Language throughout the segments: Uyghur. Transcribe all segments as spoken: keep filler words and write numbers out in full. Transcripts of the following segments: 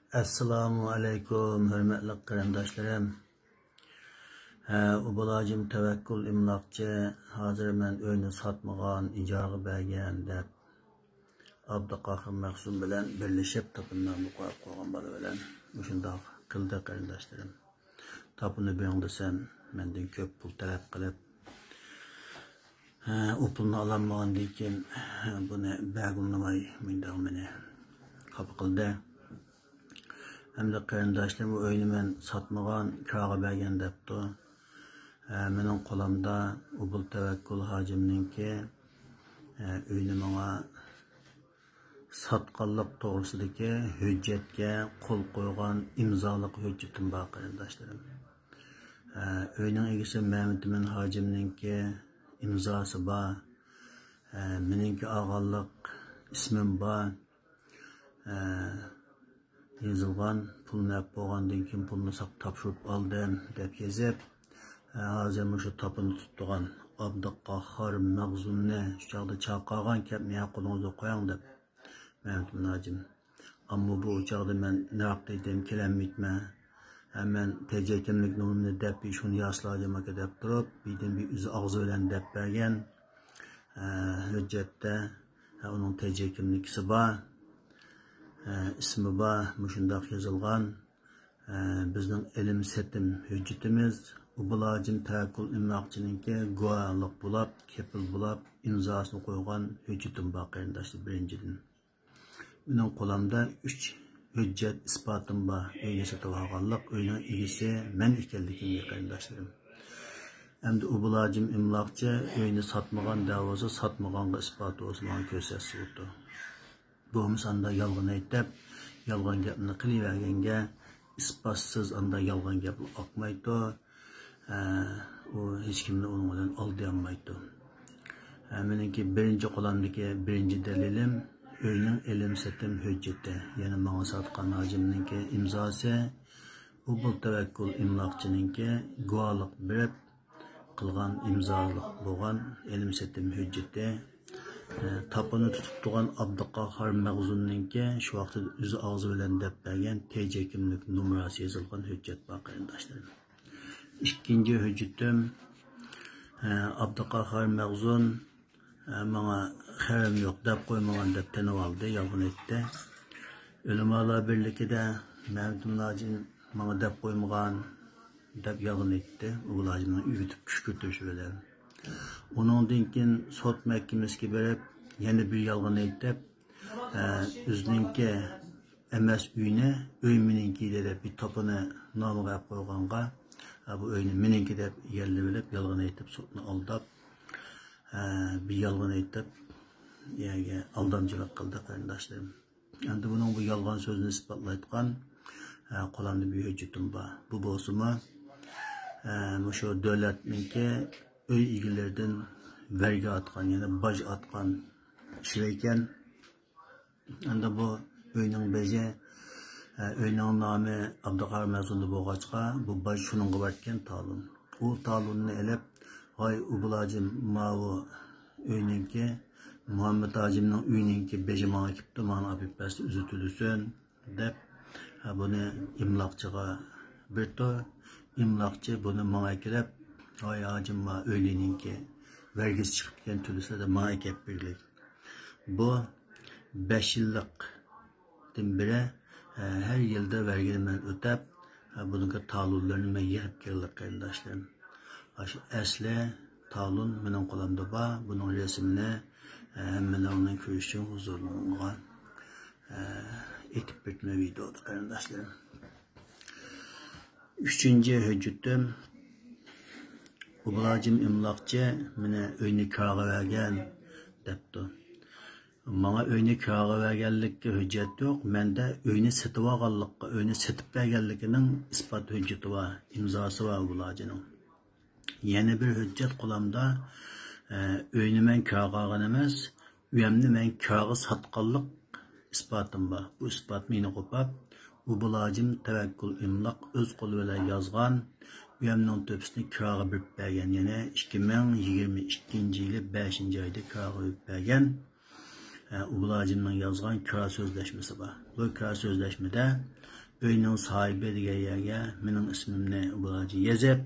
ئەسسالامۇ ئەلەيكۇم، ھۆرمەتلىك قېرىنداشلىرىم. ھە، ئۇبۇل ھاجىم تەۋەككۈل ئىملاقچى، ھازىر مەن ئۆينى ساتمىغان، ئىجارىگە بەرگەن دەپ، ئابدۇقاھار مەخسۇم بىلەن بىرلىشىپ تاپىنىنامە قويۇپ قويغان بالا بىلەن مۇشۇنداق قىلدى قېرىنداشلىرىم. تاپىنى بېرىڭ دېسەم، مەندىن كۆپ پۇل تەلەپ قىلىپ، ھە، ئۇ پۇلنى ئالالمىغاندىن كېيىن، ھە، بۇنى بەرگىلى ئۇنىماي مۇنداق مېنى خاپا قىلدى. ھەمدە قېرىنداشلىرىم ئۇ ئۆينى مەن ساتمىغان، كىراغا بەرگەن دەپتۇ. ھە، مېنىڭ قولۇمدا ئۇبۇل تەۋەككۈل ھاجىمنىڭكى، ھە، ئۆينى ماڭا ساتقانلىق توغرىسىدىكى ھۆججەتكە قول قويغان ئىمزالىق ھۆججىتىم بار قېرىنداشلىرىم. ھە، ئۆينىڭ ئىگىسى مەمتىمىن ھاجىمنىڭكى ئىمزاسى بار. ھە، مېنىڭكى ئالغانلىق ئىسمىم بار. ھە، يېزىلغان، پۇلنى ئەپ بولغاندىن كېيىن پۇلنى ساق تاپشۇرۇپ ئالدىم دەپ يېزىپ، ھە، ھازىر مۇشۇ تاپىنى تۇتۇپ تۇرغان ئابدۇقاھار مەخزۇمنى شۇ چاغدا چاقىرغان، كەپ مېنىڭ قولۇڭىزغا قويۇڭ دەپ. مەمتىمىن ھاجىم. ئەمما بۇ چاغدا مەن نەق دېدىم، كېلەلمەيتتىم. ھە، مەن تېجې كىملىك نومۇرىنى دەپ، شۇنى ياسىن ھاجىم ئاكا دەپ تۇرۇپ، بىردىن بىر ئۆزى ئاغزى بىلەن دەپ بەرگەن، ھە، ھۆججەتتە، ھە، ئۇنىڭ تېجې كىملىكى بار، ھە، ئىسمى بار، مۇشۇنداق يېزىلغان، ھە، بىزنىڭ ئېلىم سېتىم ھۆججىتىمىز، ئۇبۇل ھاجىم تەۋەككۈل ئىملاقچىنىڭكى گۇۋاھلىق بولاپ، كېپىل بولاپ، ئىمزاسىنى قويغان ھۆججىتىم بار قېرىنداشلار، بىرىنچىدىن. مېنىڭ قولۇمدا ئۈچ ھۆججەت ئىسپاتىم بار. ئۆينى سېتىۋالغانلىق، ئۆينىڭ ئىگىسى مەن ئىكەنلىكىمگە قېرىنداشلىرىم. ئەمدى ئۇبۇل ھاجىم ئىملاقچى ئۆينى ساتمىغان دەۋاتسا، ساتمىغانغا ئىسپات بولسا ماڭا كۆرسەتسە بولىدۇ. بولمىسا ئاندا يالغان ئېيتىپ، يالغان گەپنى قىلىۋەرگەنگە ئىسپاتسىز ئاندا يالغان گەپلا ئاقمايدۇ. ئە، ئۇ ھېچكىمنى ئۇنىڭ بىلەن ئالدىيالمايدۇ. ئە، مېنىڭكى بىرىنچى قولۇمدىكى بىرىنچى دەلىلىم ئۆينىڭ ئېلىم سېتىم ھۆججىتى. يەنى ماڭا ساتقان ھاجىمنىڭكى ئىمزاسى، ئۇبۇل تەۋەككۈل ئىملاقچىنىڭكى گۇۋاھلىق بېرىپ قىلغان ئىمزالىق بولغان ئېلىم سېتىم ھۆججىتى. ئە، تاپىنى تۇتۇپ تۇرغان ئابدۇقاھار مەخزۇمنىڭكى شۇ ۋاقىتتا ئۆزى ئاغزى بىلەن دەپ بەرگەن تېجې كىملىك نومۇراسى يېزىلغان ھۆججەت بار قېرىنداشلىرىم. ئىككىنچى ھۆججىتىم، ئابدۇقاھار مەخزۇم، ماڭا خەۋىرىم يوق، دەپ قويمىغان دەپ تېنىۋالدى، يالغان ئېيتتى. ئۆلىمالار بىرلىكىدە مەمتىمىن ھاجىم ماڭا دەپ قويمىغان دەپ يالغان ئېيتتى، ئۇبۇل ھاجىمنىڭ ئۆگىتىپ كۈشكۈرتۈشى بىلەن. ئۇنىڭدىن كېيىن سوت مەھكىمىسىگە بېرىپ، يەنە بىر يالغان ئېيتىپ، ئە، ئۆزىنىڭكى ئەمەس ئۆينى، ئۆي مېنىڭكى دەپ بىر تاپىنى نامىغا ئەپ قويغانغا، ئە، بۇ ئۆينى مېنىڭكى دەپ ئىگىلىۋېلىپ، يالغان ئېيتىپ، سوتنى ئالداپ، ئە، بىر يالغان ئېيتىپ، يەرگە ئالدامچىلىق قىلدى قېرىنداشلىرىم. ئەمدى بۇنىڭ بۇ يالغان سۆزىنى ئىسپاتلايدىغان، ئە، قولۇمدا بىر ھۆججىتىم بار. بۇ بولسىمۇ، ئە، مۇشۇ دۆلەتنىڭكى ئۆي ئىگىلىرىدىن ۋەرگى ئاتقان، يەنى باج ئاتقان ئىشلەيكەن. ئەمدى بۇ ئۆينىڭ بېجى، ئە، ئۆينىڭ نامى ئابدۇقاھار مەخزۇمدا بولغاچقا، بۇ باج شۇنىڭغا باركەن، تالون. ئۇ تالوننى ئېلىپ، ۋاي ئۇبۇل ھاجىم، ماۋۇ ئۆينىڭكى مۇھەممەت ھاجىمنىڭ ئۆيىنىڭكى بېجى ماڭا كېپتۇ، ماڭا ئاپىرىپ بەرسە ئۆزى تۆلىسۇن دەپ، ھە، بۇنى ئىملاقچىغا بېرىپتۇ. ئىملاقچى بۇنى ماڭا ئەكېلىپ، ھاي ھاجىم، ما ئۆيلىنىڭكى ۋەرگىسى چىقىپتىكەن، تۆلىسە دەپ ماڭا ئەكەپ بەرگەن. بۇ بەش يىللىقتىن بېرى، ھە، ھەر يىلدا ۋەرگىنى مەن ئۆتەپ، ھە، بۇنىڭكى تالونلىرىنى مەن يىغىپ كەلدىم قېرىنداشلىرىم. ئاشۇ ئەسلى تالون مېنىڭ قولۇمدا بار. بۇنىڭ رەسىمىنى، ھە، ھەممىلەرنىڭ كۆرۈشى ئۈچۈن ھۇزۇرلىرىڭغا، ھە، ئېيتىپ بېرىمەن ۋىدېئودا قېرىنداشلىرىم. ئۈچىنچى ھۆججىتىم، ئۇبۇل ھاجىم ئىملاقچى مېنى ئۆينى كىراغا بەرگەن دەپتۇ. ماڭا ئۆينى كىراغا بەرگەنلىككە ھۆججەت يوق، مەندە ئۆينى سېتىۋالغانلىققا، ئۆينى سېتىپ بەرگەنلىكىنىڭ ئىسپات ھۆججىتى بار، ئىمزاسى بار ئۇبۇل ھاجىنىڭ. يەنە بىر ھۆججەت قولۇمدا، ئە، ئۆينى مەن كىراغا ئالغان ئەمەس، ئۆيەمنى مەن كىراغا ساتقانلىق ئىسپاتىم بار. بۇ ئىسپاتنى يەنە قوپاپ، ئۇبۇل ھاجىم تەۋەككۈل ئىملاق ئۆز قولى بىلەن يازغان، ئۆيەمنىڭ تۆپىسىنى كىراغا بېرىپ بەرگەن، يەنى ئىككى مىڭ يىگىرمە ئىككىنچى يىلى بەشىنچى ئايدا كىراغا بېرىپ بەرگەن. ئە، ئۇبۇل ھاجىمنىڭ يازغان كىرا سۆزلەشمىسى بار. بۇ كىرا سۆزلەشمىدە ئۆينىڭ ساھىبى دېگەن يەرگە مېنىڭ ئىسمىمنى ئوبۇل ھاجى يېزىپ،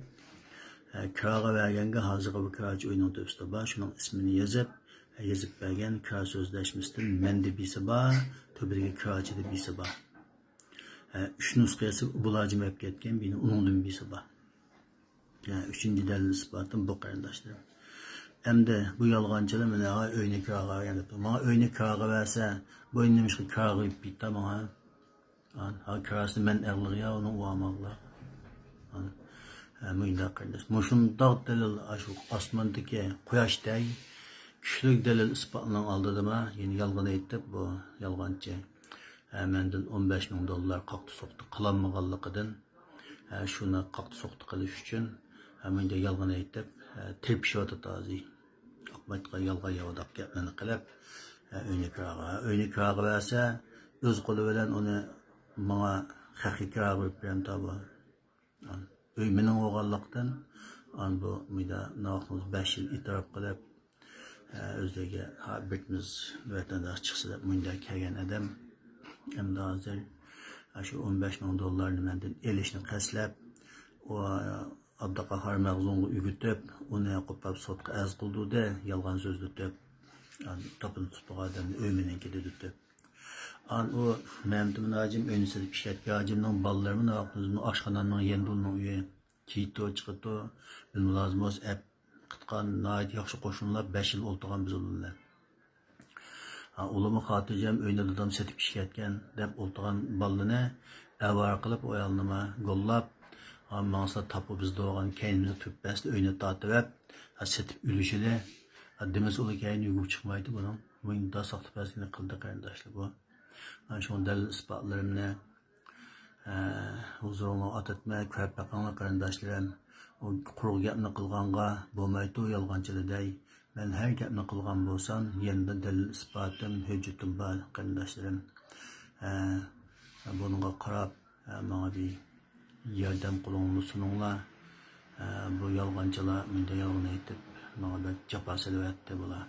ئە، كىراغا بەرگەنگە، ھازىرقى بۇ كىراچى ئۆينىڭ تۆپىسىدە بار، شۇنىڭ ئىسمىنى يېزىپ، ئە، يېزىپ بەرگەن. كىرا سۆزلەشمىسىدىن مەندە بىسى بار، تۆپىدىكى كىراچىدا بىسى بار. ئە، ئۈچ نۇسخىسى ئوبۇل ھاجىم ئەپ كەتكەن، بىنى ئۇنىڭدىن بىسى بار. يەنى ئۈچىنچى دەلىل ئىسپاتىم بۇ، قېرىنداشلىرىم. ئەمدى بۇ يالغانچىلار مانا ئۆينى كىراغا بەرگەن دەپتۇ. ماڭا ئۆينى كىراغا بەرسە، بۇ ئۆينى نېمىشقا كىراغا بېرىپ كېتىپتۇ ماڭا؟ ھا، كىراسىنى مەن ئەغلىغىيا، ئۇنىڭ ئۇۋاماغلا. ھە، مۇنداق قېرىنداش. مۇشۇنداق دەلىل، ئاشۇ ئاسماندىكى قۇياشتەك كۈچلۈك دەلىل ئىسپاتنىڭ ئالدىدىما يەنە يالغان ئېيتىپ، بۇ يالغانچى، ھە، مەندىن ئون بەش مىڭ دوللار قاقتى سوقتى قىلالمىغانلىقىدىن، ھە، شۇنى قاقتى سوقتى قىلىش ئۈچۈن، ھە، مۇنداق يالغان ئېيتىپ، ھە، تىرپىشىۋاتىدۇ ھازىر. ئاقمايتقان يالغان ياۋىداق گەپلەرنى قىلىپ، ھە، ئۆينى كىراغا، ئۆينى كىراغا بەرسە، ئۆز قولى بىلەن ئۇنى ماڭا خەققە كىراغا بېرىپ بېرەمتى بۇ. ئۆي مېنىڭ بولغانلىقتىن، ئان بۇ مۇيدا ناۋاقنىڭ بەش يىل ئېتىراپ قىلىپ، ئە، ئۆزلىرىگە ھا، بىرىمىز ۋەتەنداش چىقسا دەپ مۇنداق كەلگەن ئادەم. ئەمدى ھازىر شۇ ئون بەش مىڭ دوللارنى مەندىن ئېلىشنى قەستلەپ، ئۇ ئابدۇقاھار مەخزۇنغا ئۆگىتىپ، ئۇنى قوپاپ سوتقا ئەرز قىلدۇردى، يالغان سۆزلىتىپ، تاپىنى تۇتۇپ ئادەمنى ئۆي مېنىڭكى دېدى دەپ. ئان ئۇ مەمتىمىن ھاجىم ئۆينى سېتىپ ئىشلەتكەن ھاجىمنىڭ بالىلىرىمۇ ناۋاقتىن ئاشخانامنىڭ يېنىدا ئۇنىڭ ئۆيى. كېيىتتۇ، چىقىتتۇ، بىلمۇلازىموس ئەپ قىتقان ناھايىتى ياخشى قوشنىلار، بەش يىل ئولتۇرغان بىز ئۇ بىلەن. ھا، ئۇلىمۇ خاتىرجەم ئۆينى دادام سېتىپ ئىشكەتكەن دەپ ئولتۇرغان بالىنى ئاۋارە قىلىپ، ئايالنىمۇ گوللاپ، ھا، ماڭسا تاپا بىزدە بولغان كەينىمىزگە تۈرۈپ بەستى، ئۆينى تارتىۋەپ، ھا، سېتىپ ئۆلۈشىدى. ھا، دېمىسە ئۇلار كەينى يۈگۈرۈپ چىقمايدۇ بۇنىڭ. بۇ ئىنتايىن ساختىپەزلىكنى قىلدى قېرىنداشلار بۇ. ھا، شۇڭا دەلىل ئىسپاتلىرىمنى ھە، ھۇزۇرۇڭلارغا ئاتاتمەي كۆرۈپ بېقىڭلار قېرىنداشلىرىم. ئۇ قۇرۇق گەپنى قىلغانغا بولمايدۇ يالغانچىلا دەي. مەن ھەر گەپنى قىلغان بولسام، يەنە دەلىل ئىسپاتىم، ھۆججىتىم بار قېرىنداشلىرىم. ھە، بۇنىڭغا قاراپ، ھە، ماڭا بىر ياردەم قولۇڭلارنى سۇنۇڭلار. ھە، بۇ يالغانچىلار مۇنداق يالغان ئېيتىپ، ماڭا بەك جاپا سېلىۋەتتى بۇلار.